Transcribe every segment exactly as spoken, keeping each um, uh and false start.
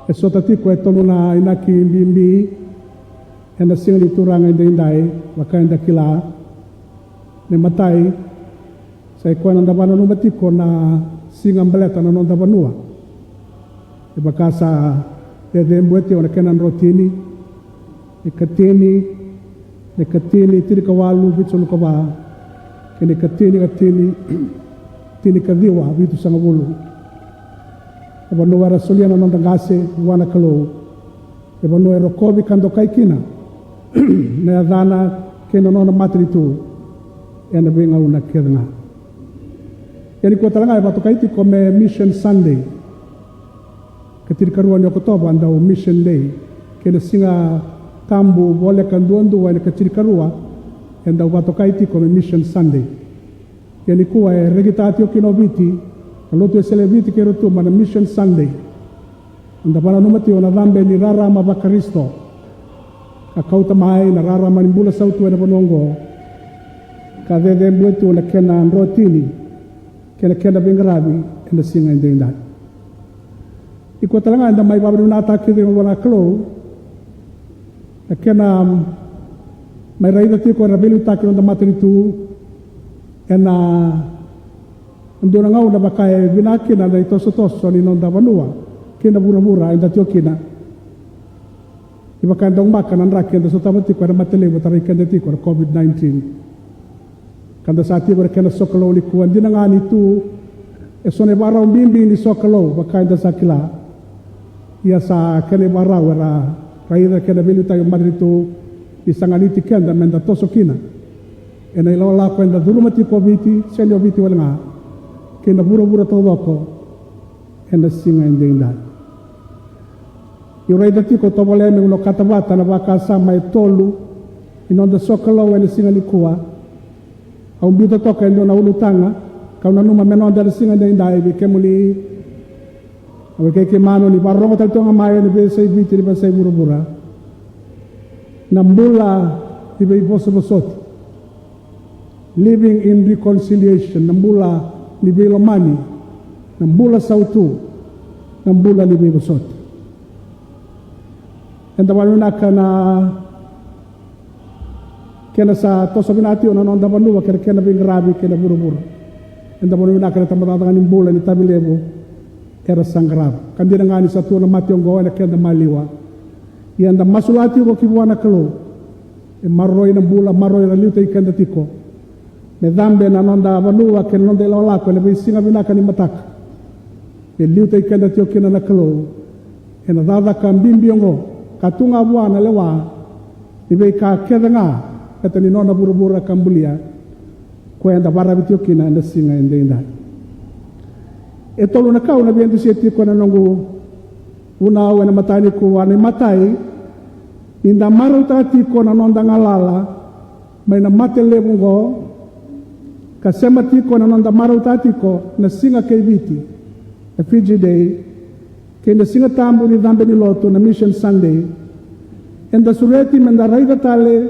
E sota tiko e tolu na inaki bibi ena siga ni Turaga edaidai, vaka eda kila. Na imatai, sa i koya na noda vananuma tiko na siga baleta na noda vanua. E vaka sa cecebue tiko na kena drotini, na ikatini, na ikatini tinikawalu vitusagavulu ka va, kei na ikatini, ikatini tinikaciwa vitusagavulu. Na vanua era solia na noda qase vua na Kalou, e vanua e rokovi ka dokai kina na yacana kei na nona matanitu ena veigauna kece ga. Ia nikua tale ga e vakatokai tiko me Mission Sunday. Ikatinikarua ni Okotova dau Mission Day, kei na Siga Tabu voleka duadua ena ikatinikarua, e dau vakatokai tiko me Mission Sunday. Ia nikua e rekitaka tiko kina o Viti, na Lotu Wesele e Viti kei Rotuma, na Mission Sunday. Eda vananuma tiko na cabe ni rarama vaKarisito, ka kauta mai na rarama ni bula sautu ena vanua oqo, ka cecebue tu na kena drotini kei na kena veiqaravi ena siga edaidai. Nikua tale ga eda mai vakavinavinakataka kece vua na Kalou na kena mai raica tiko era veiliutaki na noda matanitu ena dua na gauna vaka e vinaka kina na itosotoso ni noda vanua kei na vuravura eda tiko kina. Ni vaka e daumaka na draki eda sotava tiko ena mate levu e tarai keda tiko na COVID nineteen. Ka da sa tiko ena kena sokalou nikua, dina ga ni tu e so na ivakarau bibi ni sokalou vaka eda sa kila. Ia sa kena ivakarau era raica kena veiliutaki matanitu ni sa ganiti keda meda toso kina ena ilakolako eda curuma tiko o Viti, sega ni o Viti wale ga, kei na vuravura taucoko ena siga edaidai. Niu raica tiko, tovolea meu na okata vata na vakasama e tolu ni noda sokalou ena siga nikua. Au biuta toka e dua na ulutaga kau nanuma me noda ena siga edaidai vei kemuni, vei kei keimami ni vakarorogo tale tiko ga mai ena veiyasai Viti, ni veiyasai vuravura. Na bula ni veivosovosoti. Living in reconciliation, na bula ni veilomani, na bula sautu, na bula ni veivosoti. Eda vakavinavinaka na kena sa toso vinaka tiko na noda vanua kei na kena veiqaravi kei na vuravura. Eda vakavinavinaka na tabacakacaka ni bula ni tavi levu era sa qarava. Ka dina ga ni sa tu na mate oqo ena keda maliwa. Ia eda masulaka tiko ki vua na Kalou. E maroroi na bula, maroroi na liutaki keda tiko. Me cabe na noda vanua kei na noda ilakolako ena veisiga vinaka ni mataka. Me liutaki keda tiko kina na Kalou ena cakacaka bibi oqo, ka tu ga vua na lewa ni veika kece ga, baleta ni nona vuravura ka bulia, koya eda varavi tiko kina ena siga edaidai. E tolu na ka au na via dusia tiko ena noqu vunau ena mataka nikua. Na imatai, ni da marautaka tiko na noda galala mai na mate levu oqo, ka sema tiko na noda marautaka tiko na siga kei Viti, na Fiji Day, kei na Siga Tabu ni cabe ni lotu, na Mission Sunday. Eda sureti meda raica tale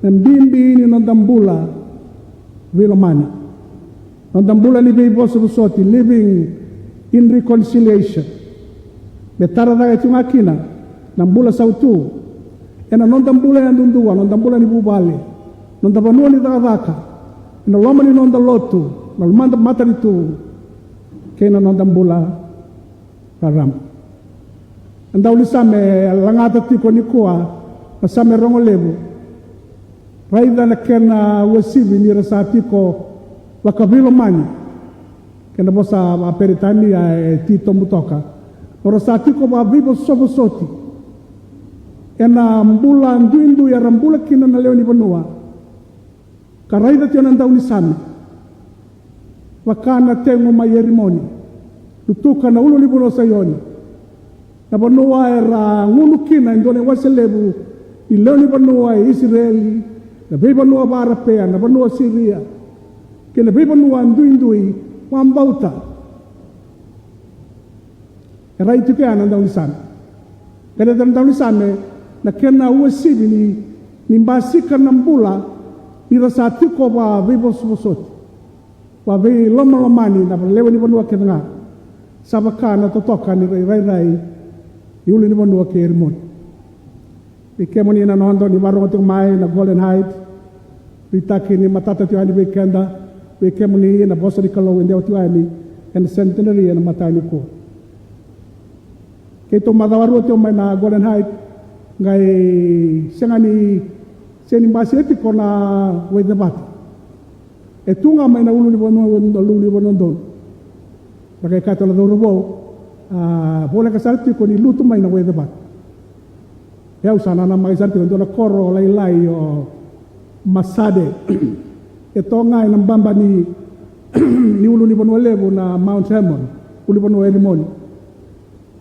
na bibi ni noda bula veilomani, noda bula ni veivosovosoti, living in reconciliation. Me tara cake tiko ga kina na bula sautu ena noda bula yadudua, noda bula ni vuvale, noda vanua ni cakacaka, ena loma ni noda lotu, na loma ni matanitu, kei na noda bula raraba. Na daunisame e lagata tiko nikua na Same Rogo Levu. Raica na kena uasivi ni ra sa tiko vakaveilomani. Kena vosa vakaperitania e titobu toka, o ra sa tiko vakaveivosovosoti ena bula duidui era bula kina na lewe ni vanua. Ka raica tiko na daunisame, vaka na tegu mai Erimoni, lutuka na ulunivanua o Saioni, na vanua era gunu kina e dua na iwase levu ni lewe ni vanua e Isireli, na veivanua vakarapea, na vanua o Siria, kei na veivanua duidui vakabauta. E rai tiko ya na daunisame. Ka raica na daunisame na kena uasivi ni, ni basika na bula ni ra sa tiko vakaveivosovosoti, vakaveilomalomani na lewe ni vanua kece ga. Sa vaka na totoka ni rairai Ulunivanua kei Erimoni. Vei kemuni na noda ni varogo tiko mai na Golden Height, veitaki ni matata tiko yani vei keda, vei kemuni na vosa ni Kalou e dewa tiko yani ena Centenary ena mataka nikua. Keitou macawa rua tiko mai na Golden Height, qai sega ni, sega ni basia tiko na waicevata. E tu ga mai na ulunivanua, ulunivanua donu. Ra qai kaya tu na cauravou, a, voleka sara tiko ni lutu mai na waicevata. E au sa nanamaki sara tiko e dua na koro lailai o Masade. E toka ga ena baba ni, ni ulunivanua levu na Mount Hermon, ulunivanua o Erimoni.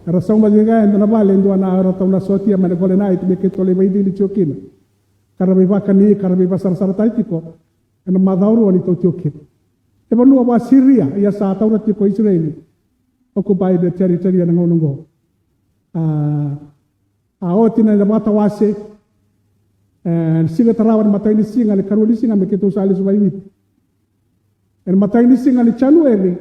Era sauma tiko ga e dua na vale, e dua na, era tau na sotia mai na Golden Height me keitou lai vaicili tiko kina. Ka ra veivakani, ka ra veivasarasarataki tiko ena macawa rua ni tau tiko kina. E vanua va Siria, ia sa taura tiko Isireli, occupy the territory ena gauna oqo. A, a oti na vakatawase, e, siga tarava, na imatai ni siga, na ikarua ni siga me keitou sa lesu vakaViti. Ena imatai ni siga ni Janueri,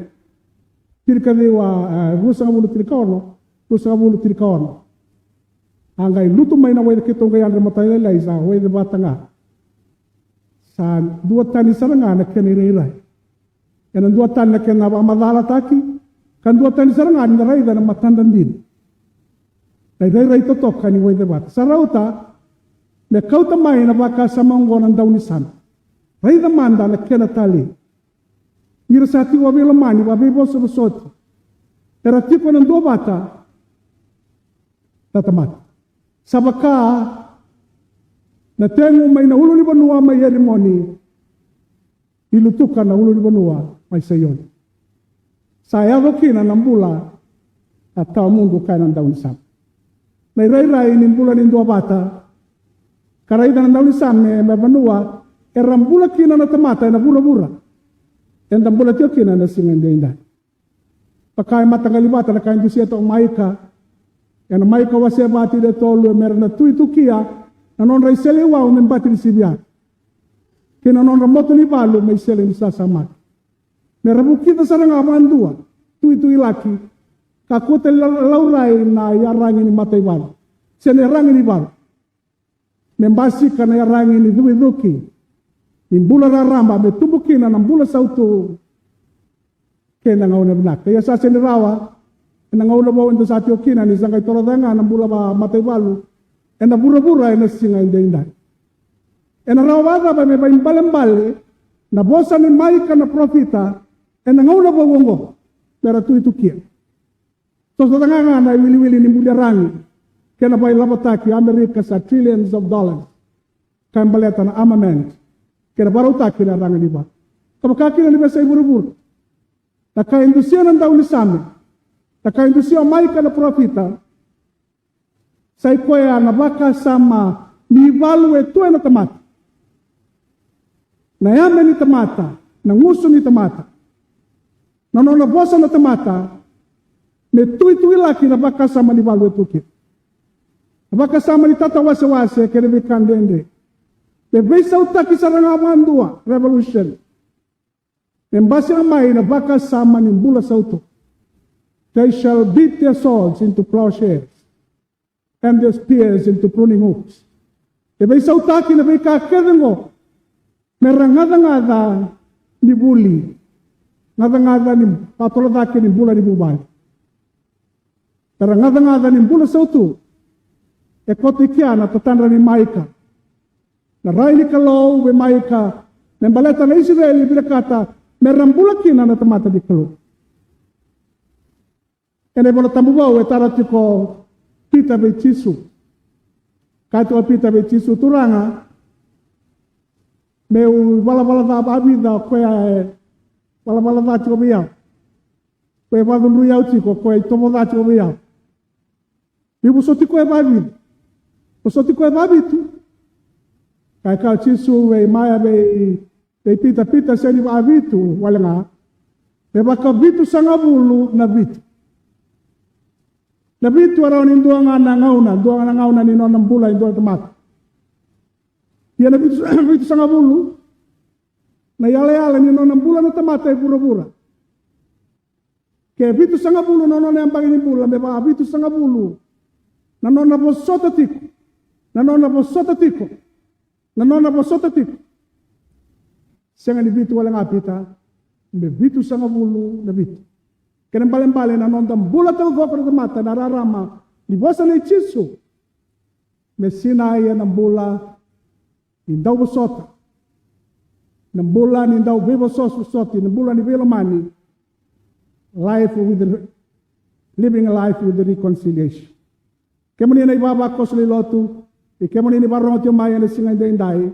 tinikaciwa, e, ruasagavulu tinikaono, ruasagavulu tinikaono. A qai lutu mai na waice, keitou qai yadra matailalai, sa waicevata ga. Sa duatani sara ga na kena irairai. Ena duatani na kena vakamacalataki, ka duatani sara ga ni na raica na matada dina. Na irairai totoka ni waicevata. Sa rauta me kauta mai na vakasama oqo na daunisame. Raica mada na kena talei. Ira sa tiko vakaveilomani, vakaveivosovosoti. Era tiko ena duavata na tamata. Sa vaka na tegu mai na ulunivanua mai Erimoni, ni lutuka na ulunivanua mai Saioni. Sa yaco kina na bula na tawamudu, kaya na daunisame. Na irairai ni bula ni duavata, ka raica na daunisame me vanua era bula kina na tamata ena vuravura. Eda bula tiko kina ena siga edaidai. Vaka e mataqali vata na ka e dusia toka mai Maika, ena Maika wase va, tikina e tolu, e, mera na tuitukia na nodra iseleiwau me bati ni sivia, kei na nodra moto ni valu me isele ni sasamaki. Mera vukica sara ga vakadua, tuituilaki, kakua tale ni laurai na iyaragi ni mataivalu se na iyaragi ni valu. Me basika na iyaragi ni cukicuki, ni bula raraba, me tubu kina na bula sautu kei na gauna vinaka. Ia sa sega ni rawa ena gauna vou eda sa tiko kina, ni sa qai toro cake ga na bula vakamataivalu ena vuravura ena siga edaidai. Ena rawa vakacava me vakaibalebale na vosa nei Maika na parofita ena gauna vou oqo, mera tuitukia? Toso cake ga na iwiliwili ni buli iyaragi kei na vakailavotaki, Amerika sa trillions of dollars, ka e baleta na armament kei na vakarautaki na iyaragi ni valu. Ka vaka kina na veiyasai vuravura. Na ka e dusia na daunisame, na ka e dusia o Maika na parofita, sa i koya na vakasama ni valu e tu ena tamata. Na yame ni tamata, na gusu ni tamata, na nona vosa na tamata, me tuituilaki na vakasama ni valu e tu kina. Na vakasama ni tatawasewase kei na veika dredre. Me veisautaki sara ga vakadua, revolution. Me basika mai na vakasama ni bula sautu. They shall beat their swords into plowshares and their spears into pruning hooks. E veisautaki na veika kece oqo, mera gacagaca ni vuli, gacagaca ni vakatolocake ni bula ni vuvale. Mera gacagaca ni bula sautu. E koto i kea na tatadra ni Maika, na rai ni Kalou vei Maika, me baleta na Isireli vinakata mera bula kina na tamata ni Kalou. Ena iVola Tabu vou e tara tiko o Pita vei Jisu. Kaya tiko o Pita vei Jisu, Turaga, meu valavala ca vakavica o koya e valavala ca tiko vei au? Koya e vakacudrui au tiko, koya e itovo ca tiko vei au. Meu vosoti koya vakavica? Vosoti koya vakavitu? Ka kaya o Jisu vei Maika, vei, vei Pita, Pita, sega ni vakavitu wale ga. Me vakavitusagavulu na vitu. Na vitu e rawa ni dua ga na gauna, dua ga na gauna ni nona bula e dua na tamata. Ia na vitu, vitusagavulu na iyalayala ni nona bula na tamata e vuravura. Ke vitusagavulu na nona yabaki ni bula, me vakavitusagavulu Na nona vosota tiko. Na nona vosota tiko. Na nona vosota tiko. Sega ni vitu wale ga, Pita, me vitusagavulu na vitu. Kena ibalebale na noda bula taucoko na tamata ena rarama ni vosa nei Jisu me sinai ena bula ni dau vosota, na bula ni dau veivosovosoti, na bula ni veilomani. Life with the, living a life with the reconciliation. Kemuni na ivavakoso ni lotu, i kemuni ni varogo tiko mai ena siga edaidai,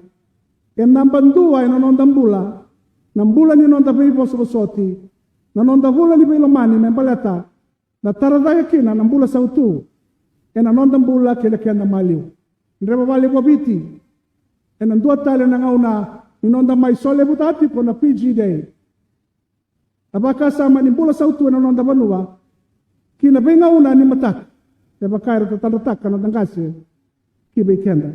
e naba dua ena noda bula, na bula ni noda veivosovosoti, na noda bula ni veilomani me baleta na tara cake kina na bula sautu ena noda bula kei na keda maliwa. Dreva vakalevu o Viti ena dua tale na gauna ni noda mai solevutaka tiko na Fiji Day. Na vakasama ni bula sautu ena noda vanua ki na veigauna ni mataka, e vaka era tatadrataka na noda qase ki vei keda.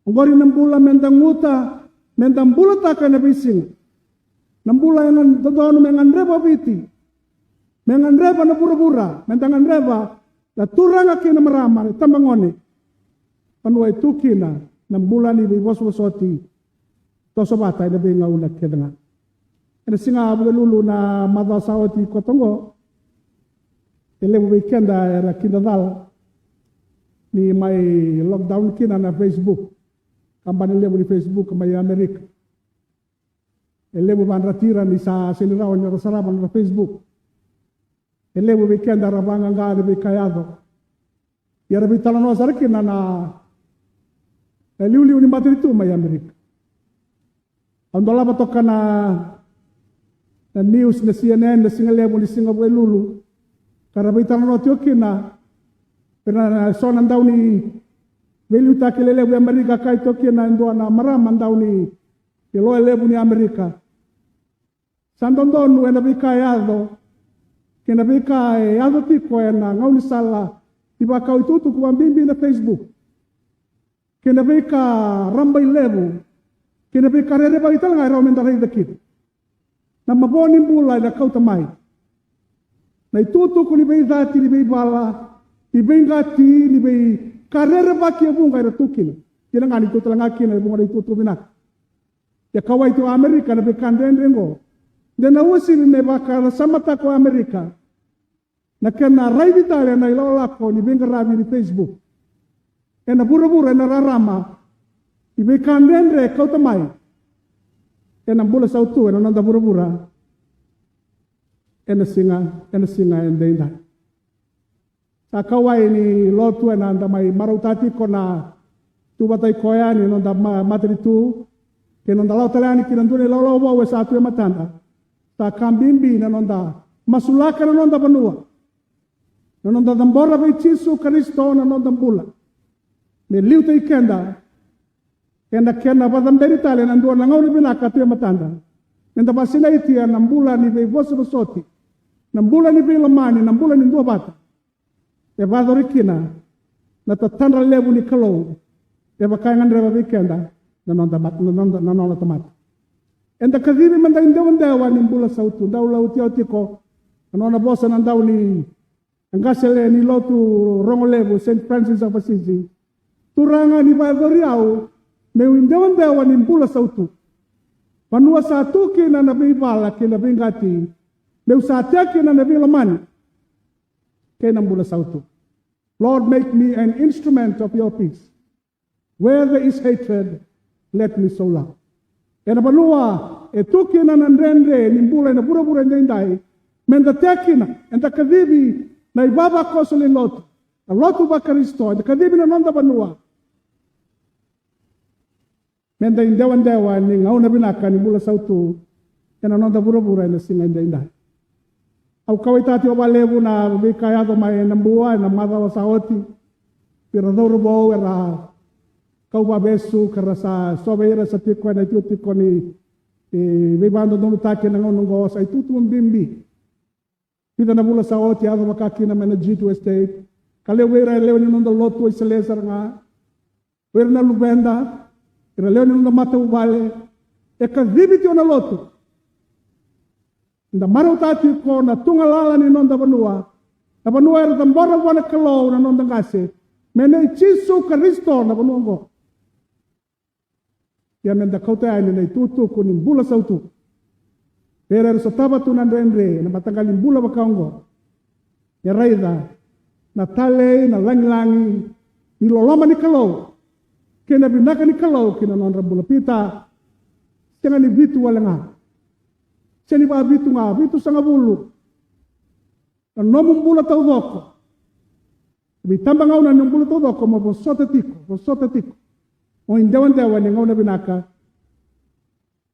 Oqori na bula meda guta, meda bulataka ena veisiga. Na bula e dodonu me gadreva o Viti, me gadreva na vuravura, meda gadreva na turaga kei na marama, na itabagone. Vanua e tu kina na bula ni veivosovosoti, toso vata ena veigauna kece ga. Ena siga Vukelulu na macawa sa oti koto oqo, e levu vei keda era kidacala ni mai lockdown kina na Facebook. Kabani levu ni Facebook mai Amerika. E levu vakadreti ira ni sa sega ni rawa ni ra sarava na Facebook. E levu vei keda era vaqaqa na veika e yaco. Ia era veitalanoa sara kina na, na iliuliu ni matanitu mai Amerika. Au dolava toka na, na news na C N N na siga levu ni siga Vukelulu, ka ra veitalanoa tiko kina. Vei na, na so na dau ni veiliutaki lelevu e Amerika, kaya tiko kina e dua na marama dau ni, ni loya levu ni Amerika. Sa dodonu ena veika e yaco, kei na veika e yaco tiko ena gaunisala ni vakau itukutuku, vakabibi na Facebook, kei na veika rabailevu, kei na veika rerevaki tale ga e rawa meda raica kina. Na mavoa ni bula ena kauta mai na itukutuku ni veicati, ni veivala, ni veiqati, ni veika rerevaki e vuqa era tu kina. Kila ga ni tu tale ga kina e vuqa na itukutuku vinaka. Ia kauwai tiko Amerika na veika dredre oqo. De na uasivi me vakarasamataka o Amerika na kena raici tale na ilakolako ni veiqaravi ni Facebook ena vuravura, ena rarama ni veika dredre e kauta mai ena bula sautu ena noda vuravura ena siga, ena siga edaidai. Sa kauwai ni lotu ena noda mai marautaka tiko na tu vata i koya ni noda ma-, matanitu, kei na noda lako tale yani ki na dua na ilawalawa vou e sa tu e matada. Sa ka bibi na noda masulaka na noda vanua, na noda cabora vei Jisu Karisito na noda bula, me liutaki keda ena kena vakacaberi tale ena dua na gauna vinaka tu e matada, meda vasinaitia na bula ni veivosovosoti, na bula ni veilomani, na bula ni duavata. E vakayacori kina na tatadra levu ni Kalou, e vaka e gadreva vei keda na noda mat-, na noda, na nona tamata. Eda kacivi meda idewadewa ni bula sautu. Dau lauti au tiko na nona vosa na dau ni, na qase lewe ni lotu rogo levu, Saint Francis of Assisi: Turaga, ni vakayacori au meu idewadewa ni bula sautu. Vanua sa tu kina na veivala kei na veiqati, meu sa tea kina na veilomani kei na bula sautu. Lord, make me an instrument of your peace. Where there is hatred, let me sow love. Ena vanua e tu kina na dredre ni bula ena vuravura edaidai, meda tea kina, eda kacivi na ivavakoso ni lotu, na lotu vaKarisito, eda kacivi na noda vanua meda idewadewa ni gauna vinaka ni bula sautu ena noda vuravura ena siga edaidai. Au kauwaitaka tiko vakalevu na veika yaco mai Nabua ena macawa sa oti, vei ira na cauravou era kau vakavesu, ka ra sa, so vei ira sa tiko ena itikotiko ni, e, veivakadodonutaki ena gauna oqo, sa itukutuku bibi. Vica na vula sa oti, yaco vaka kina mai na G two Estate, ka lewe vei ira e lewe ni noda lotu, Wesele sara ga, vei ira na luveda, ira lewe ni noda matavuvale, e kacivi tiko na lotu. Da marautaka tiko na tu galala ni noda vanua, na vanua era cabora vua na Kalou na noda qase, Me nei Jisu Karisito na vanua oqo. Ia me da kauta yani na itukutuku ni bula sautu. Vei ira era sotava tu na dredre na mataqali bula vaka oqo. E raica na talei, na lagilagi ni loloma ni Kalou kei na vinaka ni Kalou ki na nodra bula. Pita, sega ni vitu wale ga, sega ni vavitu ga, vitusagavulu na nomu bula taucoko. Vei tabagauna ni bula taucoko mo vosota tiko, vosota tiko. O idewadewa ni gauna vinaka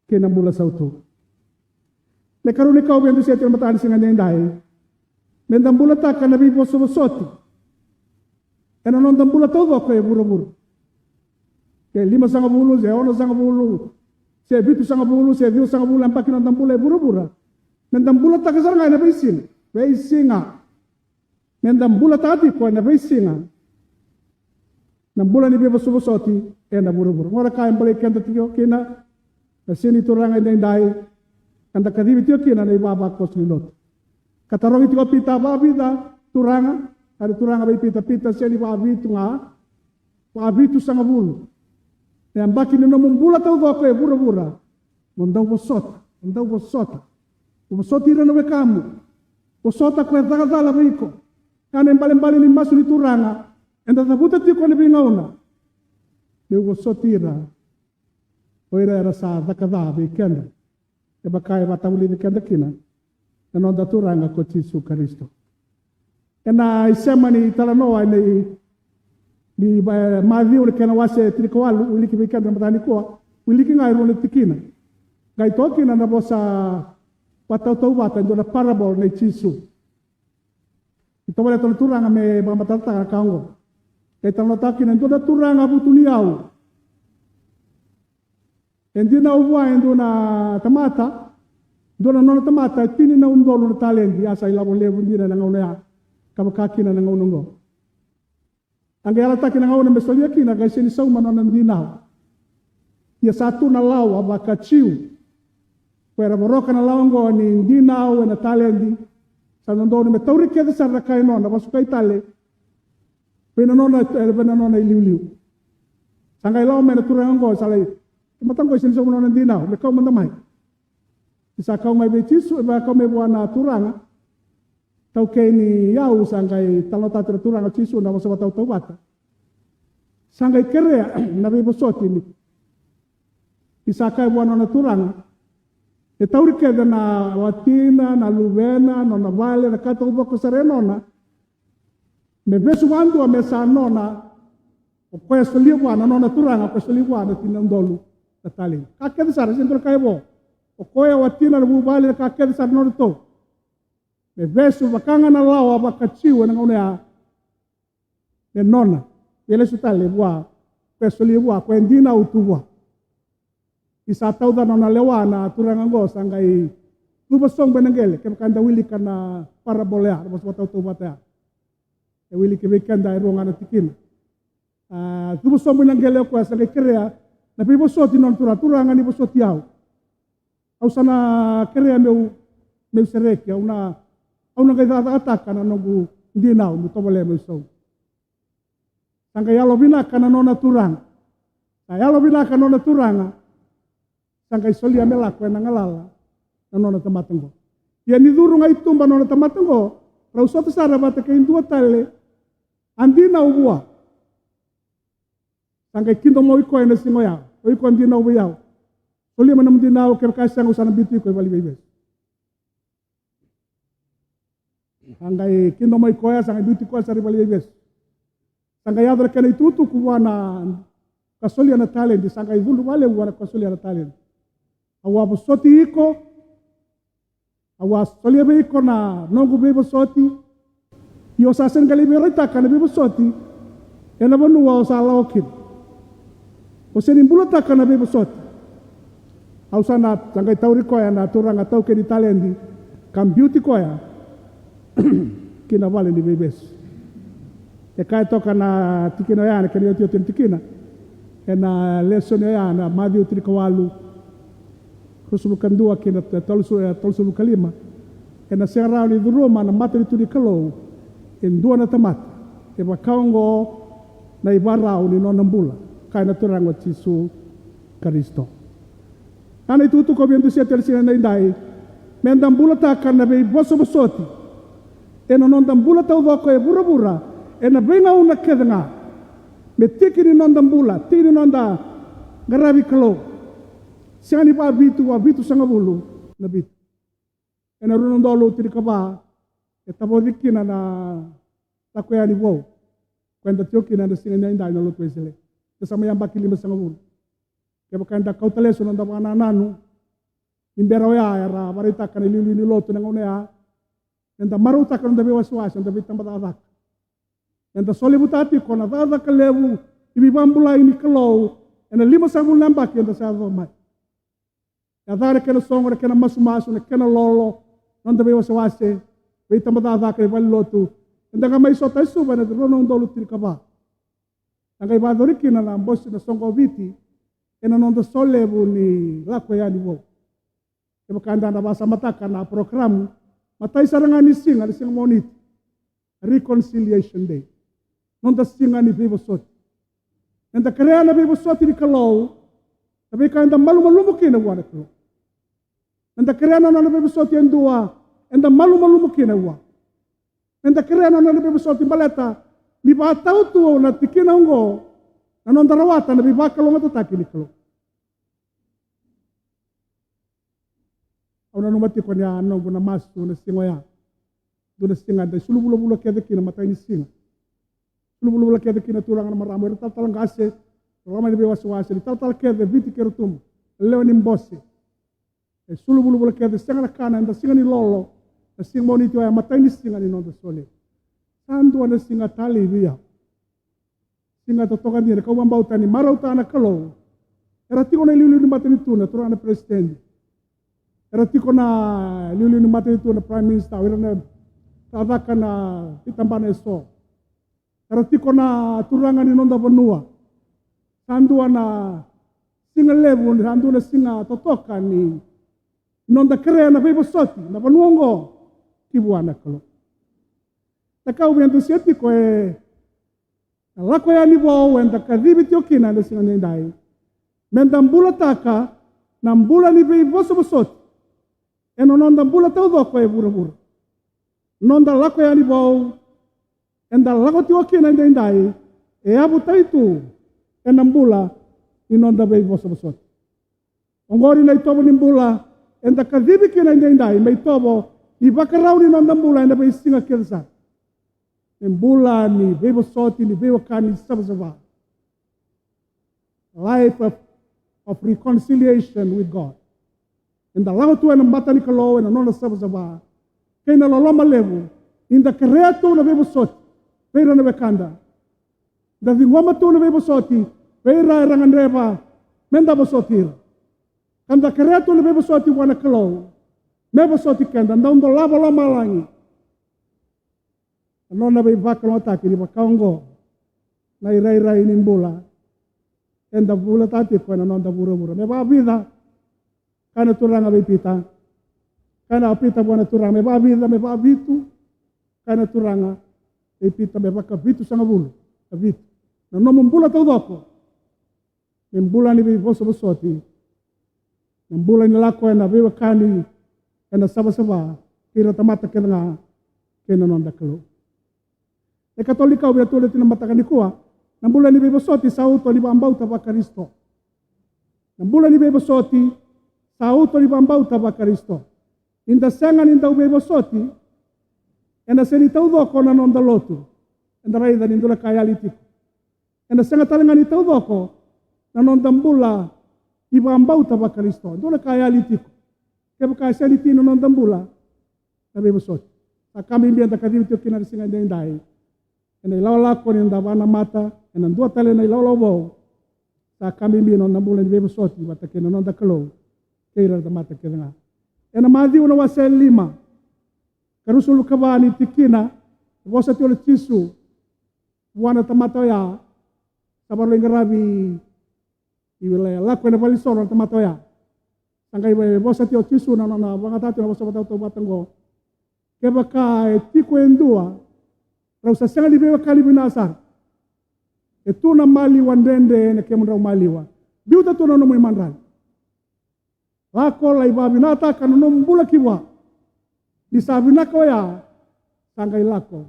kei na bula sautu. Na ikarua ni ka au via dusia tiko na mataka ni siga edaidai, me da bulataka na veivosovosoti ena noda bula taucoko e vuravura. Se limasagavulu, se onosagavulu, se vitusagavulu, se ciwasagavulu na yabaki ni noda bula e vuravura. Me da bulataka sara ga ena veisiga, veisiga. Me da bulataka tiko ena veisiga na bula ni veivosovosoti ena vuravura. Qo na ka e bolei keda tiko kina na siga ni Turaga edaidai, ka da kacivi tiko kina na ivavakoso ni lotu. Ka tarogi tiko o Pita, vavica Turaga? Kaya na Turaga vei Pita, Pita, sega ni vavitu ga, vavitusagavulu na yabaki ni nomu bula taucoko e vuravura. Mo dau vosota, mo dau vosota. Mo vosoti ira na wekamu. Vosota ko e caka cala vei iko. Ka na ibalebale ni masu ni Turaga eda cavuta tiko ena veigauna. Meu vosoti ira, o ira era sa caka ca vei keda, e vaka e vakatavulici keda kina na noda Turaga ko Jisu Karisito. Ena isema ni italanoa ni, ni, e, Maciu na kena wase tinikawalu, wiliki vei keda na mataka nikua, wiliki ga e rua na tikina. Qai toka kina na vosa vakatautauvata, e dua na parable nei Jisu. Ni tovolea tu na Turaga me vakamatatataka na ka oqo. Qai talanoataka kina e dua na turaga vutuniyau. E dinau vua e dua na tamata, dua na nona tamata, e tini na udolu na taledi, a sa ilavo levu dina ena gauna ya, ka vaka kina na gauna oqo. A qai yalataki na gauna me solia kina, qai sega ni sauma na nona dinau. Ia sa tu na lawa vaka-Jiu, ko era voroka na lawa oqo ni dinau ena taledi. Sa dodonu me tauri kece sara na ka e nona, vasukai tale vei na nona, e, vei na nona iliuliu. Sa qai lako mai na turaga oqo, sa lai, tamata oqo e sega ni sauma na nona dinau, me kau mada mai. Ni sa kau mai vei Jisu, e vakau mai vua na turaga, taukei ni yau, sa qai talanoataka na turaga o Jisu na vosa vakatautauvata. Sa qai kerea na veivosoti ni, ni sa kaya vua na nona turaga, e tauri kece na watina, na luvena, nona vale, na ka taucoko sara e nona, me vesu vakadua me sa nona, o koya solia vua na nona turaga, o koya solia vua na tini na udolu na taledi. Ka kece sara, sega ni dua na ka e vo. O koya, watina, na vuvale, na ka kece sara nodratou, me vesu vaka ga na lawa vaka-Jiu ena gauna ya, me nona. Me lesu tale vua, koya solia vua, koya dinau tu vua. Ni sa tauca na nona lewa na turaga oqo, sa qai cuva sobu ena qele, kevaka eda wilika na parable ya, na vosa vakatautauvata ya. E wiliki vei keda e rua ga na tikina. A, cuva sobu ena qele o koya, sa qai kerea na veivosoti ni nona turaga, turaga, ni vosoti au. Au sa na kerea meu, meu sereki, au na, au na qai cakacakataka na noqu dinau meu tovolea meu sauma. Sa qai yalovinaka na nona turaga. Sa yalovinaka na nona turaga. Sa qai solia me lako ena galala na nona tamata oqo. Ia ni curu ga i tuba na nona tamata oqo, rau sota sara vata kei dua tale a dinau vua. Sa qai kidomoi koya ena siga oya. O iko a dinau vei au. Solia mai na nomu dinau, kevaka e sega au sa na biuti iko i valeniveivesu. Sa qai kidomoi koya, sa qai biuti koya sara i valeniveivesu. Sa qai yaco na kena itukutuku vua na ka solia na taledi, sa qai cudru vakalevu vua na ka solia na taledi. Au a vosoti iko, au a solia vei iko na noqu veivosoti. Ia o sa sega ni qai lai veiraitaka na veivosoti ena vanua o sa lako kina. O sega ni bulataka na veivosoti. Au sa na, sa qai tauri koya na turaga taukei ni taledi ka biuti koya ki na valeniveivesu. E kaya toka na tikina oya, na kena iotioti ni tikina ena lesoni oya, na Maciu tinikawalu, ruasagavulu ka dua ki na tolusagavulu, e, tolusagavulu ka lima. Ena sega rawa ni curuma na matanitu ni Kalou e dua na tamata. E vaka oqo na ivarau ni nona bula, kaya na Turaga o Jisu Karisito. Ia na itukutuku au via dusia tiko ena siga edaidai, me da bulataka na veivosovosoti ena noda bula taucoko e vuravura, ena veigauna kece ga, me tiki ni noda bula, tiki ni noda qaravi Kalou. Sega ni va vitu, va vitusagavulu na vitu. Ena rua na udolu tinikava e tavoci kina na Lako Yani Vou, ko eda tiko kina ena siga edaidai na lotu Wesele. Eda sa mai yabaki limasagavulu. Kevaka eda kauta lesu na noda vakanananu, ni bera oya era vakaraitaka na iliuliu ni lotu ena gauna oya, me da marautaka na noda veiwasewase, na noda veitabacakacaka, me da solevutaka tiko na cakacaka levu ni veivakabulai ni Kalou ena limasagavulu na yabaki eda sa yaco mai. Yaco na kena soqo, na kena masumasu, na kena lolo, na noda veiwasewase, veitabacakacaka, na valenilotu. Eda qai mai sota e Suva ena rua na udolu tinikava. Eda qai vakayacori kina na bose, na soqo o Viti, ena noda solevu ni Lako Yani Vou. Kevaka eda na vakasamataka na porokaramu, matai sara ga ni siga, na siga Moniti, Reconciliation Day. Noda siga ni veivosoti. Eda kerea na veivosoti ni Kalou, na veika eda malumalumu kina vua na Kalou. Eda kerea na nona veivosoti e dua eda malumalumu kina vua. Eda kerea na nona veivosoti baleta ni vakatau tu na tikina oqo, na noda rawata na veivakalougatataki ni Kalou. Au nanuma tiko ni a noqu na masu na siga oya. Dua na siga eda sulu vulavula kece kina, matai ni siga. Sulu vulavula kece kina turaga, na marama, ira talatala qase, loma ni veiwasewase, ni talatala kece, Viti kei Rotuma, lewe ni bose. E sulu vulavula kece, sega na kana, eda siga ni lolo, na siga Moniti oya, matai ni siga ni noda solevu. Sa dua na siga talei vei au. Siga totoka dina, kau vakabauta ni marautaka na Kalou. Era tiko na iliuliu ni matanitu, na turaga na peresitedi. Era tiko na iliuliu ni matanitu, na Prime Minister, o ira na cakacaka na itabana eso. Era tiko na turaga ni noda vanua. Sa dua na siga levu, sa dua na siga totoka ni noda kerea na veivosoti na vanua oqo ki vua na Kalou. Na ka au via dusia tiko e na Lako Yani Vou eda kacivi tiko kina ena siga edaidai, me da bulataka na bula ni veivosovosoti ena noda bula taucoko e vuravura. Noda Lako Yani Vou eda lako tiko kina edaidai e yavutaki tu ena bula ni noda veivosovosoti. Oqori na itovo ni bula eda kacivi kina edaidai me itovo ni vakarau ni noda bula ena veisiga kece sara. Me bula ni veivosoti, ni veiwekani, ni savasava. Life of, of reconciliation with God. Eda lako tu ena mata ni Kalou ena nona savasava kei na loloma levu, ni da kerea tu na veivosoti vei ira na wekada. Da ciqoma tu na veivosoti vei ira era gadreva me da vosoti ira. Ka da kerea tu na veivosoti vua na Kalou me vosoti keda, dau dolava lomalagi. Na nona veivakalougatataki ni vaka oqo na irairai ni bula eda bulataka tiko ena noda vuravura. Me vakavica, kaya na Turaga vei Pita. Kaya na Pita vua na Turaga, me vakavica, me vakavitu. Kaya na Turaga vei Pita, me vakavitusagavulu ka vitu na nomu bula taucoko. Me bula ni veivosovosoti, me bula ni lako ena veiwekani, ena savasava kei ira na tamata kece ga kei na noda Kalou. Na ikatolu ni ka au via tukuna tiko ena mataka nikua, na bula ni veivosoti sa uto ni vakabauta vaKarisito. Na bula ni veivosoti sa uto ni vakabauta vaKarisito. Ni da sega ni dau veivosoti, ena sega ni taucoko na noda lotu. Eda raica ni dua na ka e yali tiko. Ena sega tale ga ni taucoko na noda bula ni vakabauta vaKarisito. Dua na ka e yali tiko kevaka e sega ni tini na noda bula na veivosoti. Sa ka bibi eda kacivi tiko kina na siga edaidai. Ena ilakolako ni noda vakanamata ena dua tale na ilakolako vou. Sa ka bibi na noda bula ni veivosoti vata kei na noda Kalou kei ira na tamata kece ga. Ena Maciu na wase lima, ka ruasagavulu ka va ni tikina, vosa tiko o Jisu vua na tamata oya sa vakarau lai qaravi, e lako ena valenisoro na tamata oya. Sa qai vosa tiko o Jisu, na nona vakayagataka tiko na vosa vakatautauvata oqo. Kevaka e tiko e dua, rau sa sega ni veiwekani vinaka sara, E tu na maliwa dredre ena kemudrau maliwa. Biuta tu na nomu imadrali. Lako lai vakavinakataka na nomu bula ki vua. Ni sa vinaka oya, sa qai lako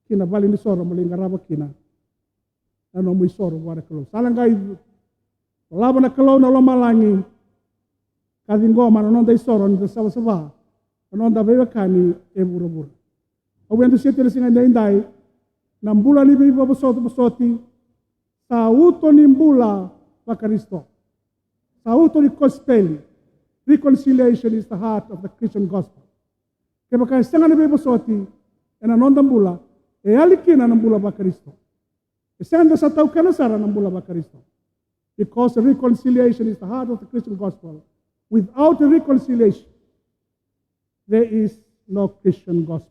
ki na valenisoro mo lai qarava kina na nomu isoro vua na Kalou. Sa na qai lava na Kalou na lomalagi ka ciqoma na noda isoro ni da savasava na noda veiwekani e vuravura. Au via dusia tiko na siga edaidai na bula ni veivosoti, sa uto ni bula vaKarisito. Sa uto ni kosipeli. Reconciliation is the heart of the Christian gospel. Kevaka e sega na veivosoti ena noda bula, e yali kina na bula vaKarisito. E sega ni da sa taukena sara na bula vaKarisito. Because reconciliation is the heart of the Christian gospel. Without reconciliation, there is no Christian gospel.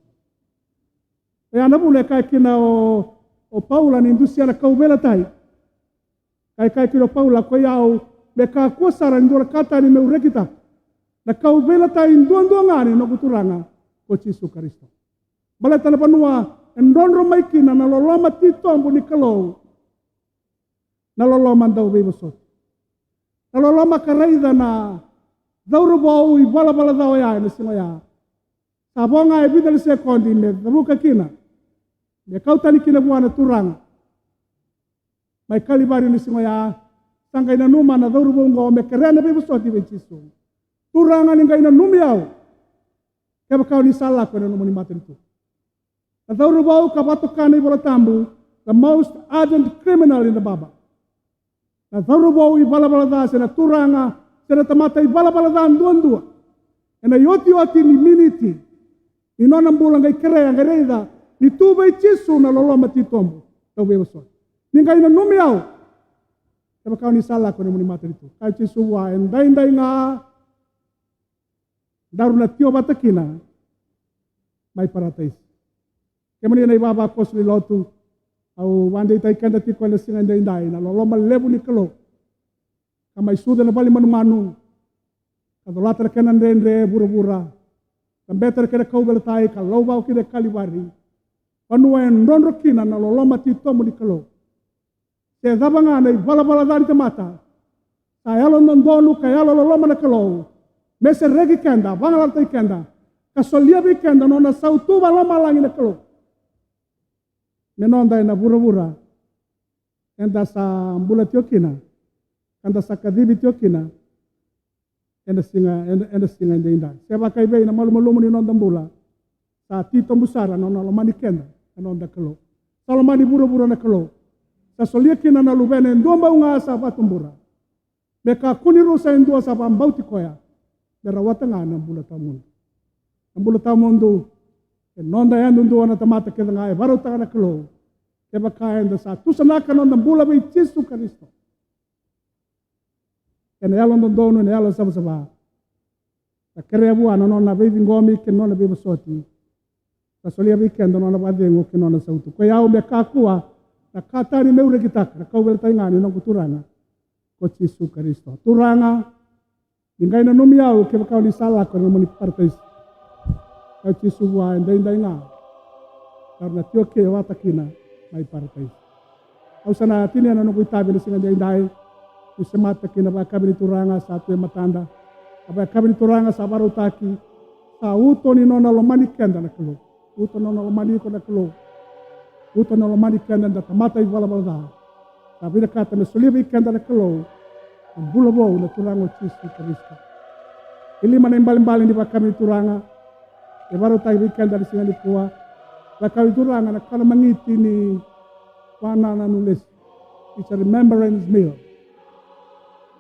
Oya na vuna e kaya kina o, o Paula ni dusia na kauveilatai. Ka e kaya kina o Paula, ko i au, me kakua sara ni dua na ka tani meu rekitaka. Na kauveilatai duadua ga ni noqu Turaga ko Jisu Karisito. Baleta na vanua e drodro mai kina na loloma titobu ni Kalou, na loloma dauveivosoti. Na loloma ka raica na cauravou ivalavala ca oya ena siga oya. Sa vo ga e vica na sekodi me cavuka kina, me kau tani kina vua na Turaga. Mai Kalivari ni siga oya, sa qai nanuma na cauravou oqo me kerea na veivosoti vei Jisu. Turaga, ni qai nanumi au kevaka o ni sa lako ena nomuni matanitu. Na cauravou ka vakatoka na iVola Tabu, the most hardened criminal in the Bible. Na cauravou ivalavala ca se na turaga se na tamata ivalavala ca duadua, ena iotioti ni miniti ni nona bula qai kerea, qai raica ni tu vei Jisu na loloma titobu dauveivosoti. Ni qai nanumi au kevaka o ni sa lako ena nomuni matanitu. Kaya o Jisu vua, edaidai ga daru na tio vata kina mai Parataisi. Kemuni na ivavakoso ni lotu, au vakadeitaki keda tiko ena siga edaidai na loloma levu ni Kalou ka mai sucu ena vale ni manumanu, ka colata na kena dredre e vuravura, ka beta na kena kauveilatai, ka lauvako kina e Kalivari. Vanua e drodro kina na loloma titobu ni Kalou. Se cava ga na ivalavala ca ni tamata, sa yalododonu ka yalololoma na Kalou me sereki keda, vagalalataki keda, ka solia vei keda nona sautu vakalomalagi na Kalou me noda ena vuravura eda sa bula tiko kina, ka da sa kacivi tiko kina ena siga, ena, ena siga edaidai. Se vakaivei na malumalumu ni noda bula, sa titobu sara na nona lomani keda na noda Kalou. Sa lomani vuravura na Kalou. Sa solia kina na Luvena e dua bau ga sa vakatubura, me kakua ni rusa e dua sa vakabauti koya, me rawata ga na bula tawamudu. Na bula tawamudu e noda yadudua na tamata kece ga e vakarautaka na Kalou, kevaka eda sa tusanaka na noda bula vei Jisu Karisito ena yalododonu, ena yalosavasava, ka kerea vua na nona veiciqomi kei na nona veivosoti, ka solia vei keda na nona vakacegu kei na nona sautu. Ko i au me kakua na ka tani meu rekitaka, na kauveilatai ga ni noqu Turaga ko Jisu Karisito. Turaga, ni qai nanumi au kevaka o ni sa lako ena nomuni Parataisi. Kaya o Jisu vua, edaidai ga daru na tio vata kina mai Parataisi. Au sa na tinia na noqu itavi ena siga edaidai, niu semata kina vakayakavi ni Turaga sa tu e matada. Na vakayakavi ni Turaga sa vakarautaki, sa uto ni nona lomani keda na Kalou. Uto ni nona lomani iko na Kalou. Uto ni nona lomani keda na tamata ivalavala ca. Sa vinakata me solia vei keda na Kalou na bula vou na Turaga o Jisu Karisito. E lima na ibalebale ni vakayakavi ni Turaga e vakarautaki vei keda ena siga nikua. Vakayakavi ni Turaga na kana magiti ni vakanananu lesu. It's a remembrance meal.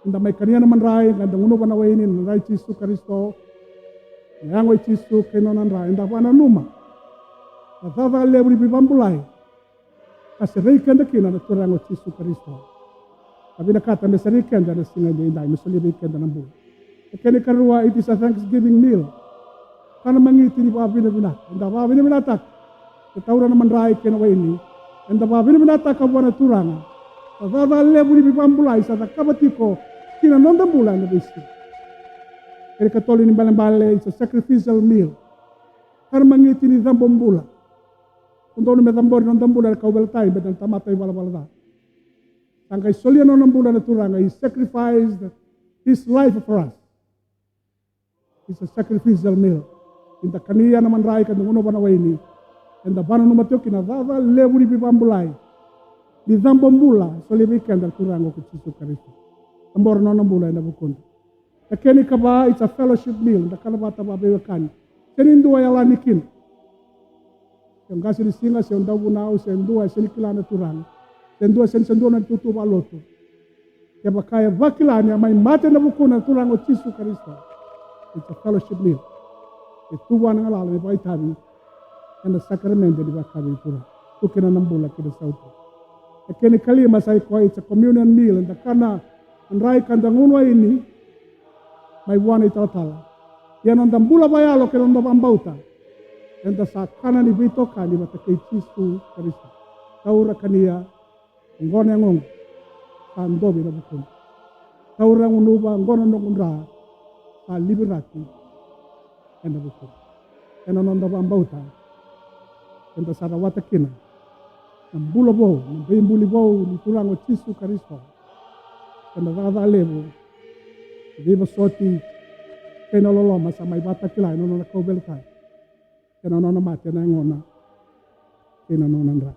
Eda mai kania na madrai, eda gunuva na waini, na dra i Jisu Karisito, na yago i Jisu kei na nona dra, eda vakananuma na cakacaka levu ni veivakabulai ka serei keda kina na Turaga o Jisu Karisito. Ka vinakata me serei keda ena siga edaidai, me solia vei keda na bula. Na kena ikarua, it is a thanksgiving meal. Kana magiti ni vakavinavinaka. Eda vakavinavinakataka, eda taura na madrai kei na waini. Eda vakavinavinakataka vua na Turaga na cakacaka levu ni veivakabulai sa cakava tiko ki na noda bula ena veisiga. Kena ikatolu ni balebale, it's a sacrificial meal. Kana magiti ni cabobula. dodonu me cabori na noda bula ena kauveilatai baleta na tamata ivalavala ca. Sa qai solia na nona bula na Turaga. He sacrificed his life for us. It's a sacrificial meal. Eda kania na madrai ka da gunuva na waini, eda vakananuma tiko kina na cakacaka levu ni veivakabulai ni cabobula e solia vei keda na Turaga ko Jisu Karisito. Cabora na nona bula ena vukuda. Na kena ikava, it's a fellowship meal, da kana vata vakaveiwekani. Sega ni dua e yalani kina. Se qase ni siga, se dauvunau, se dua e sega ni kila na Turaga, se dua e sega ni, se dua na itutu vakalotu. Kevaka e vakila ni a mai mate ena vukuna na Turaga o Jisu Karisito, it's a fellowship meal. E tu vua na galala ni vakaitavi ena sakaramede ni vakayakavi ni Turaga. Tu kina na bula ki na sautu. Na kena ikalima sa i koya, it's a communion meal, eda kana madrai ka da gunuva waini mai vua na italatala. Ia na noda bula vakayalo kei na noda vakabauta, eda sa kana ni veitokani vata kei Jisu Karisito. Taura, kania, oqo na yagoqu sa dovi ena vukumu. Taura, gunuva, oqo na noqu dra sa liviraki ena vukumu. Ena noda vakabauta, eda sa rawata kina na bula vou, na veibuli vou ni Turaga o Jisu Karisito. Ena cakacaka levu, veivosoti kei na loloma sa mai vakatakila ena nona kauveilatai, ena nona mate, na yagona kei na nona dra.